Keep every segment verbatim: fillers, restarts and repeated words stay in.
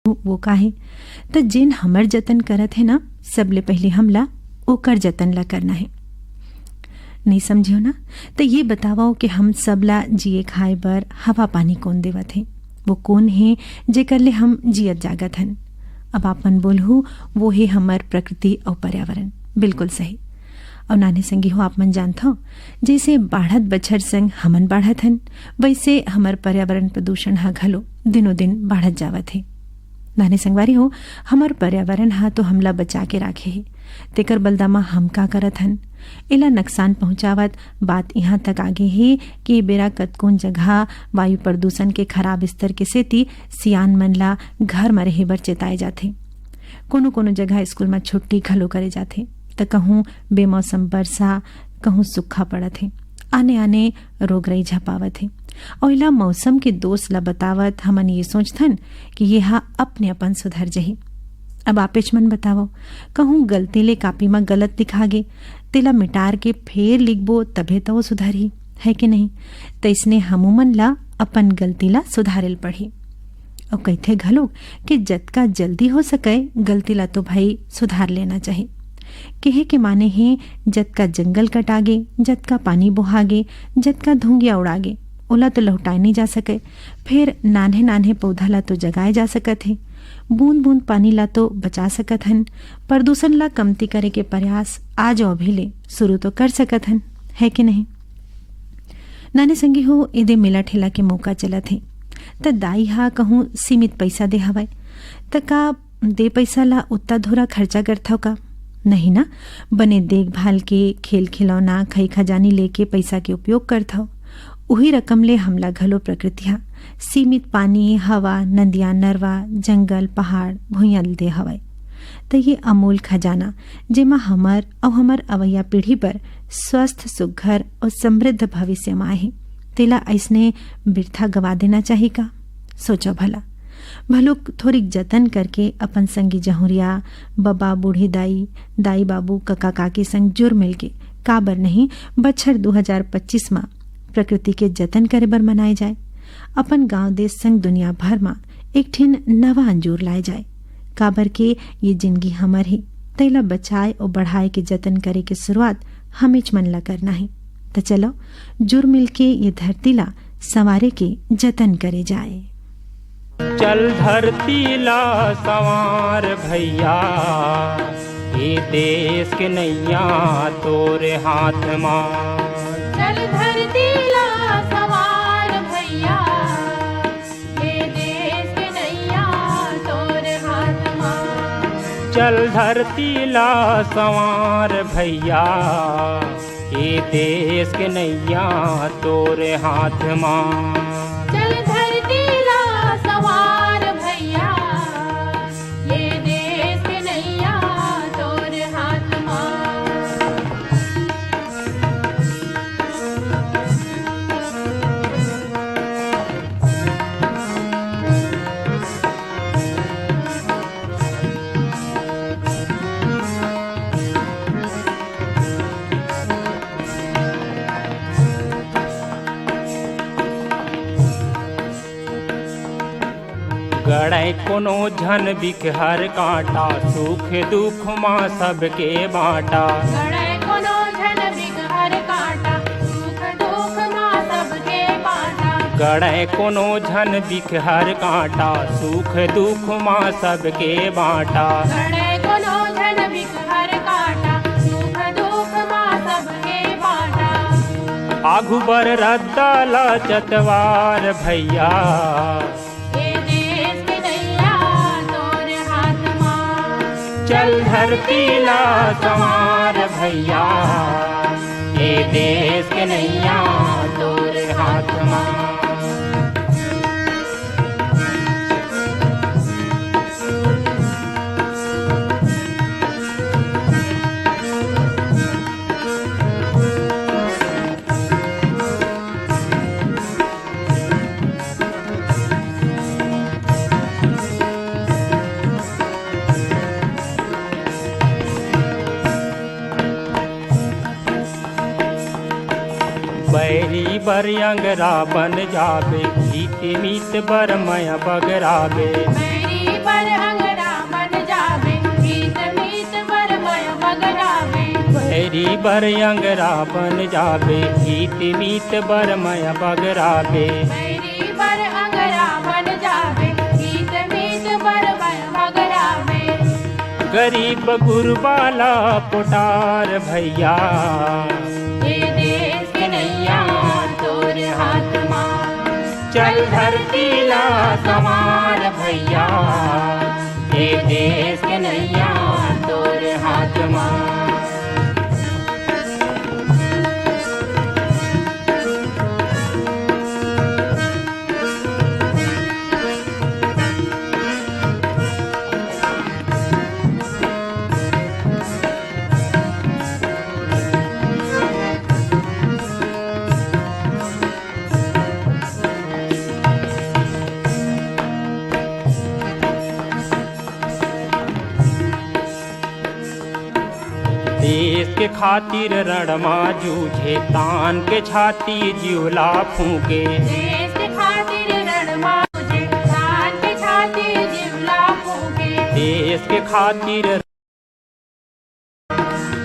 वो का हे? त जेन हमर जतन करत हे ना, सबले पहिली हमला ओकर जतन ला करना हे। नहीं समझेव ना? त ये बतावव कि हम सबला जिए खाए बर हवा पानी कोन देवत हे? वो कोन हे, जेकर ले हम जियत जागत हन? अब आप मन बोलहू, वो हे हमर प्रकृति अउ पर्यावरण। बिल्कुल सही। अउ नान्हे संगी हो, आप मन जानथव, जइसे बाढ़त बछर संग हमन बाढ़त हन, वइसे हमर पर्यावरण प्रदूषण ह घलो दिनों दिन बाढ़त जावत हे। नान्हे संगवारी हो, हमर पर्यावरण ह तो हमला बचा के राखे हे, तेकर बलदा म हम का करत हन? एला नकसान पहुंचावत बात इहां तक आगे हे कि ए बेरा कतकोन जगह वायु प्रदूषण के खराब स्तर के सेती सियान मन ला घर म रहे बर चेताए जाथे। कोनो-कोनो जगह स्कूल म छुट्टी घलो करे जाथे, त कहूं बेमौसम बरसा, कहूं सुक्खा पड़त हे, आने-आने रोगरई झपावत हे। अउ एला मौसम के दोष ला बतावत हमन ये सोचथन कि ये हा अपने अपन सुधर जही। अब आपेच मन बतावव, कहूं गलती ले कापी म गलत लिखा गे, तेला मिटार के फेर लिखबो, तभे त वो सुधरही, है कि नहीं? तइसने हमू मन ला अपन गलती ला सुधारे ल पड़ही। अउ कहिथे घलोक कि जतका जल्दी हो सकय, गलती ला तो भाई सुधार लेना चाही। कहे के माने हे, जतका जंगल कटागे, जतका पानी बोहागे, जतका धुंगिया उड़ागे, ओला तो लहुटाए नइ जा सकय। फेर नान्हे-नान्हे पौधा ला तो जगाए जा सकत हे, बूंद-बूंद पानी ला तो बचा सकत हन, प्रदूषण ला कमती करे के प्रयास आज अभी ले शुरू तो कर सकत हन, है कि नहीं? नाने संगी हो, एदे मेला ठेला के मौका चलत हे, त दाई हा कहूं सीमित पइसा दे हवय, त का दे पइसा ला उत्ता धुरा खर्चा करथव का? नहीं ना, बने देखभाल के, खेल खिलौना, खई खजानी लेके पइसा के उपयोग करथव। उही रकम ले हमला घलो प्रकृति हा सीमित पानी, हवा, नदिया, नरवा, जंगल, पहाड़, भुइयां दे हवय। त ये अमूल खजाना, जेमा हमर अउ हमर अवइया पीढ़ी बर स्वस्थ, सुघर अउ समृद्ध भविष्य माए हे, तेला अइसने बिरथा गवा देना चाही का? सोचो भला। भलुक थोरिक जतन करके अपन संगी जहुरिया, बबा, बूढ़ी दाई, दाई बाबू, कका काकी संग जुर मिलके, काबर नहीं, बछर दू हजार पच्चीस म प्रकृति के जतन करे बर मनाए जाए। अपन गांव देश संग दुनिया भर म एक ठिन नवा अंजोर लाए जाए। काबर के ये जिनगी हमर हे, तेला बचाए अउ बढ़ाए के जतन करे के शुरुआत हमेच मन ला करना हे। त चलो, जुर मिलके ये धरती ला संवारे के जतन करे जाए। चल धरती ला संवार भैया, ये देश के नैया तोरे हाथ मा। चल धरती ला संवार भैया, ये देश के नैया तोरे हाथ मा। चल धरती ला संवार भैया, ये देश के नैया तोरे हाथ मा। चल धरती ला संवार भैया, ये देश के नैया तोरे हाथ मा। गड़े कोनो झन बिकहर कांटा, सुख दुख मा सबके बांटा। गड़े कोनो झन बिकहर कांटा, सुख दुख मा सबके बांटा। गड़े कोनो झन बिकहर कांटा, सुख दुख मा सबके बांटा। गड़े कोनो झन बिकहर कांटा, सुख दुख मा सबके बांटा। आघू बर रद्दा ला चतवार भैया। ये देश के नैया तोर हाथ मा। चल धरती ला संवार भैया, ये देश के नैया तोर हाथ मा। बैरी बर अंगरा बन जाबे, हित मीत बर मया बगराबे। बैरी बर बर अंगरा बन जाबे, ईत मीत बर मया बगराबे। बैरी बर अंगरा बन जाबे, ईत मीत बर मया बगराबे। गरीब गुरबा ला पोटार भैया, ए देश के नैया तोर हाथ मा। चल धरती ला संवार भैया, ए देश के नैया तोर हाथ मा। देश के खातिर रण मा जूझे, तान के छाती जीव ला फूके। देश के खातिर रण मा जूझे, तान के छाती जीव ला फूके। देश के खातिर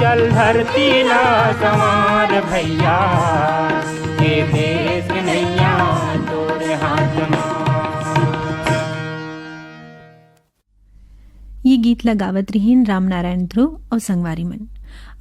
चल धरती ला संवार भैया, ए देश के नैया तोर हाथ मा। ये गीत ला गावत रहिन रामनारायण ध्रुव अउ संगवारी मन।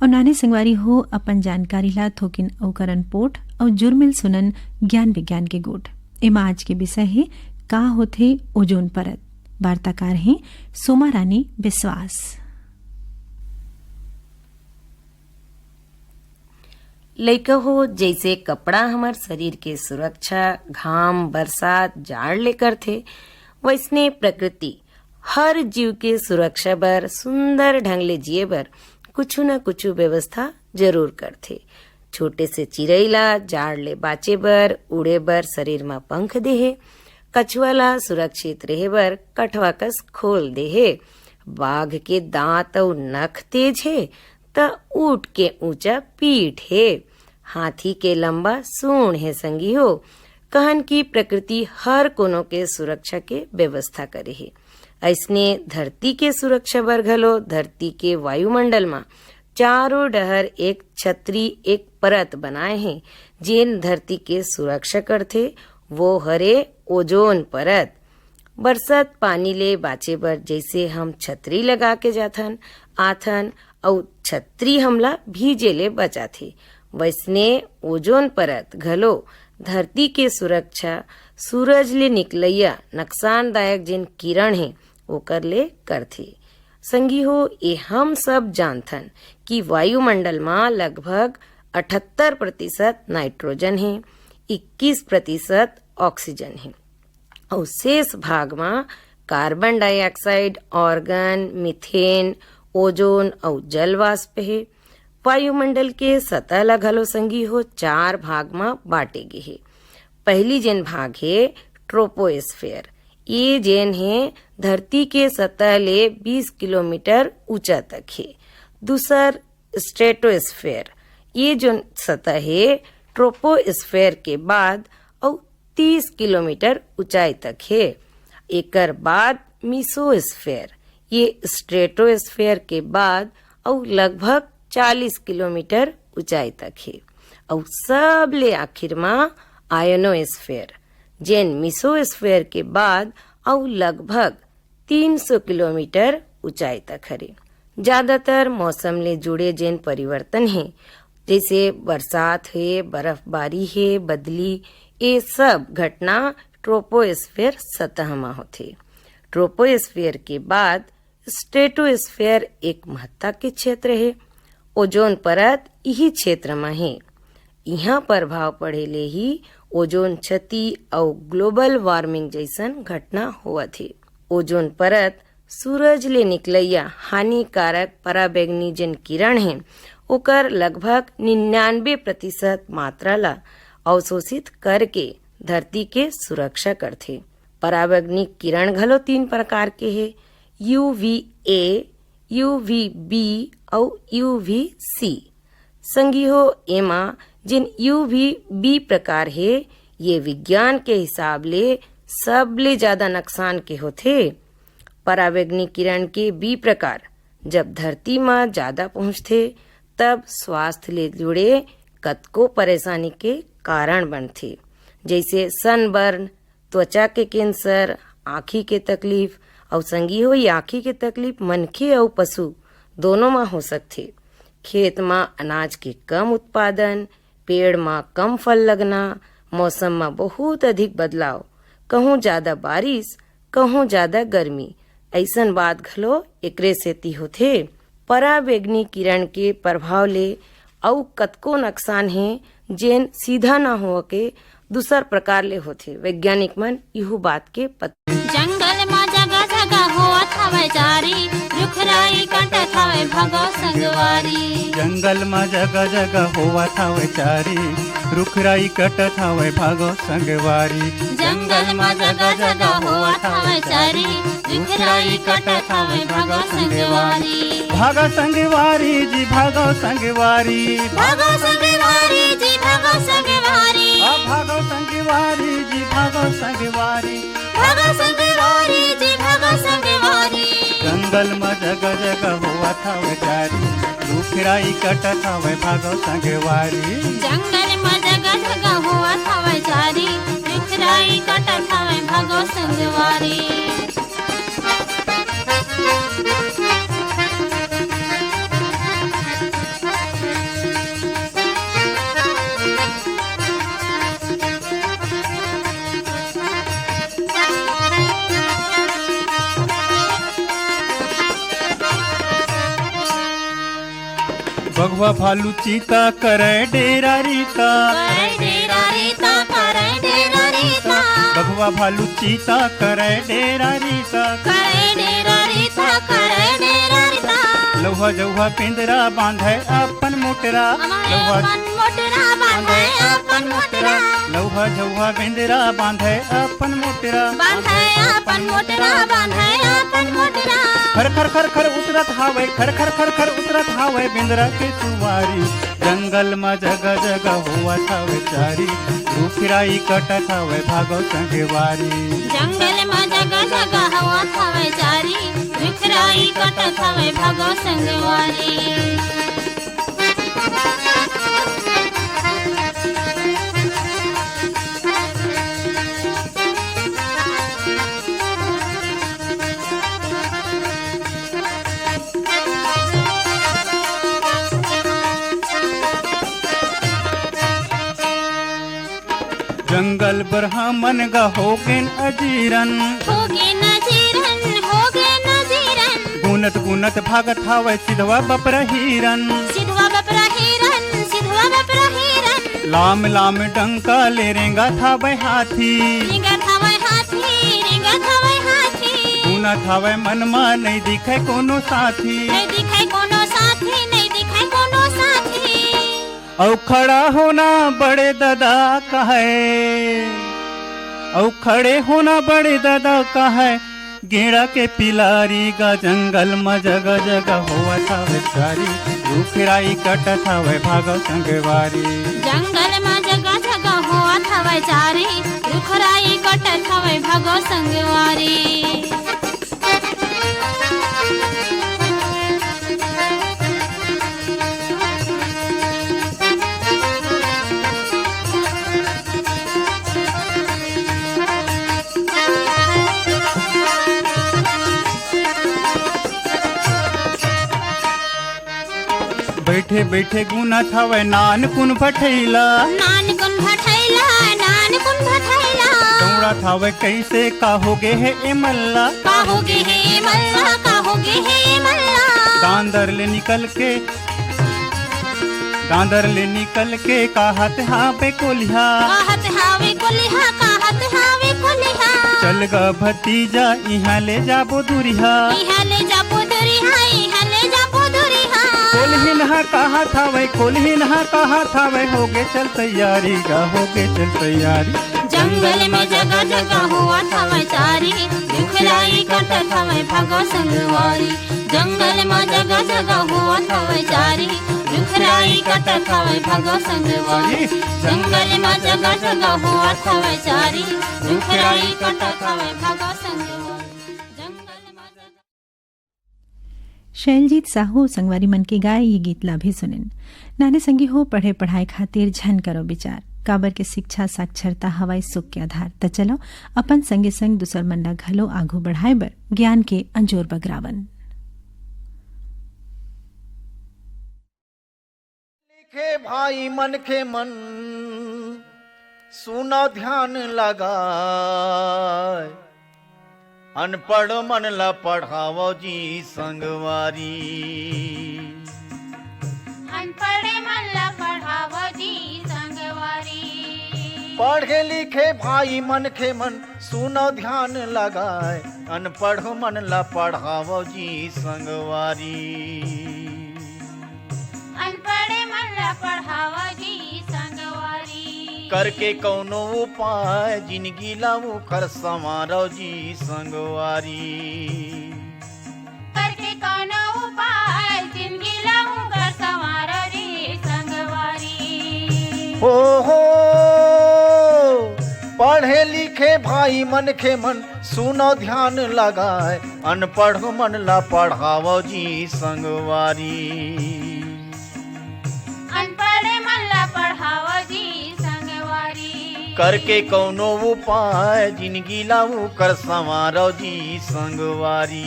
अउ नाने संगवारी हो, अपन जानकारी ला थोकिन अउ करन पोठ अउ जुरमिल सुनन ज्ञान विज्ञान के गोठ। एमा आज के विषय हे, का होथे ओजोन परत। वार्ताकार हे सोमा रानी विश्वास। लइका हो, जइसे कपड़ा हमर शरीर के सुरक्षा घाम, बरसात, जाड़ ले करथे, वइसने प्रकृति हर जीव के सुरक्षा बर, सुंदर ढंग ले जिए बर कुछु न कुछु व्यवस्था जरूर करथे। छोटे से चिरई ला जाड़ ले बाँचे बर, उड़े बर शरीर म पंख देहे, कछुआ ला सुरक्षित रहे बर कठवा कस खोल देहे। बाघ के दांत अउ नख तेज हे, त ऊंट के ऊंचा पीठ हे। हाथी के लंबा सूंड हे संगी हो, कहन कि प्रकृति हर कोनो के सुरक्षा के व्यवस्था करे हे। अइसने धरती के सुरक्षा बर घलो धरती के वायुमंडल म चारों डहर एक छतरी, एक परत बनाए हे, जेन धरती के सुरक्षा करथे, वो हरे ओजोन परत। बरसत पानी ले बाँचे बर जइसे हम छतरी लगा के जाथन, आथन, अउ छतरी हमला भीजे ले बचाथे, वइसने ओजोन परत घलो धरती के सुरक्षा सूरज ले निकलइया नुकसानदायक जेन किरण हे, ओकर ले करथे। संगी हो, ए हम सब जानथन कि वायुमंडल म लगभग अठहत्तर प्रतिशत नाइट्रोजन हे, इक्कीस प्रतिशत ऑक्सीजन हे। अउ शेष भाग म carbon dioxide, organ, methane, ozone अउ जल वाष्प हे। वायुमंडल के सतह ल घलो संगी हो चार भाग म बांटे गे हे। पहली जेन भाग हे ट्रोपोस्फेयर, ये जेन हे धरती के सतह ले बीस किलोमीटर ऊंचा तक हे। दूसर स्ट्रेटोस्फेयर, ये जोन सतह हे ट्रोपोस्फेयर के बाद अउ तीस किलोमीटर ऊंचाई तक हे। एकर बाद मीसोस्फेयर, ये स्ट्रेटोस्फेयर के बाद अउ लगभग चालीस किलोमीटर ऊंचाई तक हे। अउ सबले आखिर म आयोनोस्फेयर, जेन मीसोस्फेयर के बाद अउ लगभग तीन सौ किलोमीटर ऊंचाई तक हरे। ज्यादातर मौसम ले जुड़े जेन परिवर्तन हे, जइसे बरसात हे, बर्फबारी हे, बदली, ये सब घटना ट्रोपोस्फेयर सतह म होथे। ट्रोपोस्फेयर के बाद स्ट्रेटोस्फेयर एक महत्ता के क्षेत्र हे। ओजोन परत इही क्षेत्र म हे। इहाँ प्रभाव पड़े ले ही ओजोन क्षति अउ ग्लोबल वार्मिंग जइसन घटना होवत हे। ओजोन परत सूरज ले निकलइया हानिकारक पराबैंगनी जेन किरण हे, ओकर लगभग निन्यानबे प्रतिशत मात्रा ला अवशोषित करके धरती के सुरक्षा करथे। पराबैंगनी किरण घलो तीन प्रकार के हे, U V A, U V B अउ यू वी सी। संगी हो, एमा जेन यू वी बी प्रकार हे, ये विज्ञान के हिसाब ले सबले ज्यादा नुकसान के होथे। पराबैंगनी किरण के बी प्रकार जब धरती म ज्यादा पहुंचथे, तब स्वास्थ्य ले जुड़े कतको परेशानी के कारण बनथे, जइसे सनबर्न, त्वचा के कैंसर, आँखी के तकलीफ। अउ संगी हो, ये आँखी के तकलीफ मनखे अउ पशु दोनों म हो सकथे। खेत म अनाज के कम उत्पादन, पेड़ म कम फल लगना, मौसम म बहुत अधिक बदलाव, कहूँ जादा बारिश, कहूँ जादा गर्मी, अइसन बात घलो एकरे सेती होथे। पराबैंगनी किरण के प्रभाव ले अउ कतको नुकसान हे, जेन सीधा न होके दूसर प्रकार ले होथे। वैज्ञानिक मन इहू बात के पता जंगल म जगह जगह होवत हवय जारी, रुख राई कटत हवय भगो संगवारी। जंगल म जगह जगह होवत हवय जारी, रुख राई कटत हवय भगो संगवारी। जंगल म जगह जगह होवत हवय जारी, रुख राई कटत हवय भगो संगवारी। भागो संगवारी जी, भागो संगवारी। भागो संगवारी जी, भागो संगवारी। आ भागो संगवारी जी, भागो संगवारी। भागो संगवारी जी, भागो संगवारी। जंगल म जगह जगह होवत हवय जारी, रुख राई कटत हवय भागो संगवारी। जंगल म जगह जगह होवत हवय जारी, रुख राई कटत हवय भागो संगवारी। बघवा भालू चीता करय डेरा रीता। करय डेरा रीता, करय डेरा रीता। बघवा भालू चीता करय डेरा रीता। करय डेरा रीता, करय डेरा रीता। लउहा जउहा बेंदरा बांधय अपन मोटरा। बांधय लउहा अपन मोटरा, बांधय अपन मोटरा। लउहा जउहा बेंदरा बांधय अपन मोटरा। बांधय अपन मोटरा, बांधय अपन मोटरा। खर खर खर खर उतरत हावय, खर खर खर खर उतरत हावय बेंदरा के सुवारी। जंगल म जगह जगह होवत हवय जारी, रुख राई कटत हवय भागो संगवारी। जंगल म जगह जगह होवत हवय जारी, रुख राई कटत हवय भागो संगवारी। जंगल बरहा मन गा होगेन अजीरन। होगेन अजीरन, होगेन अजीरन। गुनत गुनत भागत हावय सिधवा बपरा हिरन। सिधवा बपरा हिरन, सिधवा बपरा हिरन। लाम लाम डंका ले रेंगत हावय हाथी। रेंगत हावय हाथी, रेंगत हावय हाथी। गुनत हावय मन मा नइ दिखय कोनो साथी। नइ दिखय कोनो साथी, नइ दिखय कोनो साथी। अउ खड़ा होना बड़े ददा कहय, अउ खड़े होना बड़े ददा कहय, गेंड़ा के पिलारी गा जंगल म जगह जगह होवत हवय जारी, रुख राई कटत हवय भागो संगवारी। जंगल म जगह जगह होवत हवय जारी, रुख राई कटत हवय भागो संगवारी। बइठे बइठे गुनत हवय नानकुन भठइला। नानकुन भठइला, नानकुन भठइला। दौड़त हवय कइसे, का होगे हे ए मन ला? का होगे हे ए मन ला? का होगे हे ए मन ला? दांदर ले निकल के, दांदर ले निकल के काहत हावे कोलिहा। काहत हावे कोलिहा, काहत हावे कोलिहा। चल गा भतीजा, इहाँ ले जाबो दुरिहा। इहाँ ले जाबो दुरिहा, इहाँ ले जाबो दुरिहा। कोल्हिन हा काहत हावय, कोल्हिन हा काहत हावय, होगे चल तैयारी गा, होगे चल तैयारी। जंगल म जगह जगह होवत हवय जारी, रुख राई कटत हवय भागो संगवारी। जंगल म जगह जगह होवत हवय जारी, रुख राई कटत हवय भागो संगवारी। जंगल म जगह जगह होवत हवय जारी, रुख राई कटत हवय भागो संगवारी। जंगल म जगह शैलजीत साहू संगवारी मन के गाए ये गीत ला भी सुनिन। नाने संगी हो, पढ़े पढ़ाई खातिर झन करो विचार, काबर के शिक्षा साक्षरता हवय सुख के आधार। त चलो, अपन संगे संग दूसर मन ला घलो आघू बढ़ाए बर ज्ञान के अंजोर बगरावन। लिखे भाई मनखे मन, सुना ध्यान लगाए, अनपढ़ मन ला पढ़ावो जी संगवारी। अनपढ़ मन ला पढ़ावो जी संगवारी। पढ़े लिखे भाई मनखे मन, सुनो ध्यान लगाए, अनपढ़ मन ला पढ़ावो जी संगवारी। अनपढ़ मन ला पढ़ावो जी संगवारी। करके कौनो उपाय, जिनगी ला उखर संवारो जी संगवारी। करके कौनो उपाय, जिनगी ला उखर संवारो जी संगवारी। हो हो, पढ़े लिखे भाई मनखे मन, सुनो ध्यान लगाए, अनपढ़ मन ला पढ़ावो जी संगवारी। अनपढ़ मन ला पढ़ावो जी संगवारी। करके कौनो उपाय, जिनगी ला उखर संवारो जी संगवारी।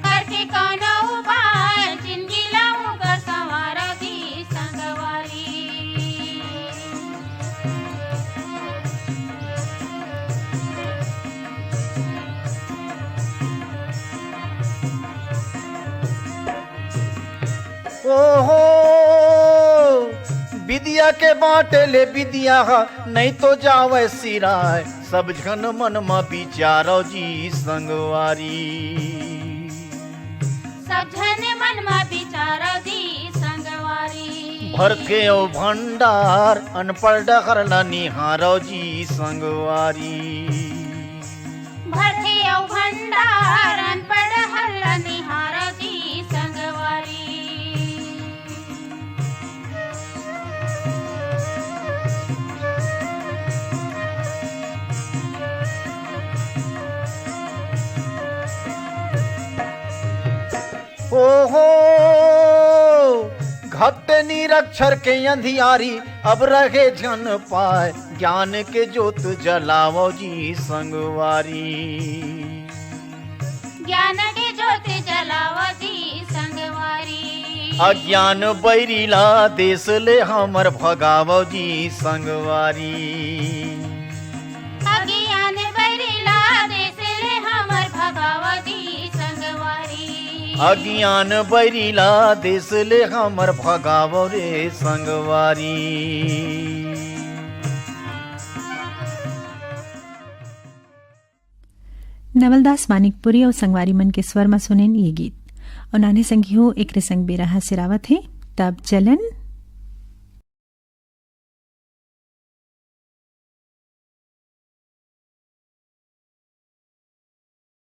करके कौनो उपाय, जिनगी ला उखर संवारो जी संगवारी। ओहो, विद्या के बाटे ले विद्या हा, नहीं तो जावे सिराय। सब झन मन म विचारो जी संगवारी। सब झन मन म विचारो जी संगवारी। भरथे अउ भंडार, अनपढ़ डहर ल निहारो जी संगवारी। भरथे अउ भंडार, अनपढ़ हल्ला निहारो जी संगवारी। ओहो, घट निरक्षर के अंधियारी, अब रहे झन पाए, ज्ञान के जोत जलावो जी संगवारी। ज्ञान के जोत जलावो जी संगवारी। अज्ञान बैरी ला देश ले हमर भगावो जी संगवारी। अज्ञान बैरी ला देश ले हमर भगावो जी संगवारी। अज्ञान बैरी ला देश ले हमर भगावो रे संगवारी। नवलदास मानिकपुरी अउ संगवारी मन के स्वर म सुनेन ये गीत। अउ नान्हे संगी हो, एकरे संग बेरा ह सिरावत हे। तब चलन